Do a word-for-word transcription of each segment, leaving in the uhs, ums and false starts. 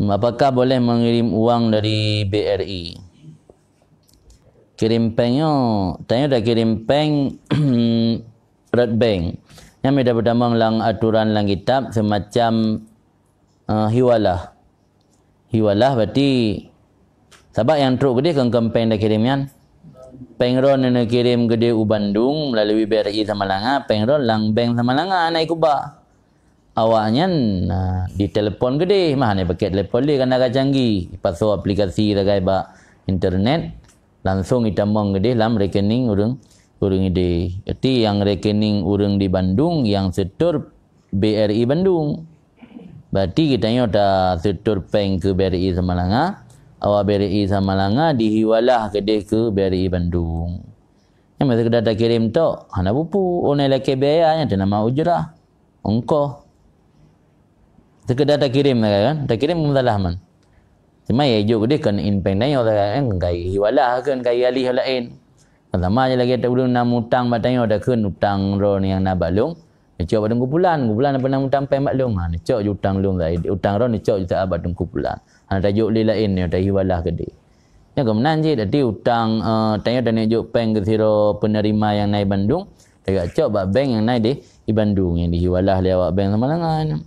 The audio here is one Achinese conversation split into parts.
Apakah boleh mengirim uang dari B R I? Kirim péng nyoe, tanyoe dah kirim péng rot bank. Nyan mita peutamong lam aturan lam kitab semacam, eh, hiwalah. Hiwalah berarti sabab nyang trok keudeh kon péng dah kirim nyan. Péng droeneuh kirim keudeh u Bandung melalui B R I Samalanga, péng droeneuh lam bank Samalanga na ikuba. Awaknyan, na, ditelepon keudeh, mah hana pakai telepon lé, kan dah canggih. Ipasoe aplikasi sagai bak internet, langsung itamong keudeh lam rekening ureuëng, ureuëng ideh. Berarti nyang rekening ureuëng di Bandung nyang setor B R I Bandung. Berarti geutanyoe tasetor péng keu B R I Samalanga, awak B R I Samalanga dihiwalah keudeh keu B R I Bandung. Nyang meuseukeda takirim tok, hana bupu, oh na ilakée biaya nyan teunama ujrah. Ongkoh. Sekedar takirim sagai kan, takirim masalah man. Cuma ya ijok keudeh kon péng tanyoe sagai kan, kai hiwalah kon kai alih laén. Kan sama je lagée ureuëng na mutang bak tanyoe, takheun utang droe nyang na bak lôn, neucok bak teungku pulan, teungku pulan na pernah mutang péng bak lôn, ha, neucok je utang lôn, utang droe neucok je saat bak teungku pulan. Hana tajok lé laén nyoe, tahiwalah keudeh. Nyan keuh meunan cit, jadi utang, eh, tanyoe taneuk jok péng keu sidroe peuneurima nyang na i Bandung, tagak cok bak bank nyang na di, i Bandung, nyang dihiwalah lé awak bank Samalanga nyan.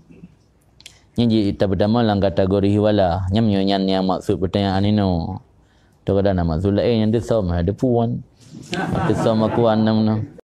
Nyan jih tapeutamong lam kategori hiwalah. Nyan meunyoe nyan nyang maksud peutanyaan inoe. Teuka na maksud laén nyang teusom, ha, depuan. Teusom akuan nam-nam.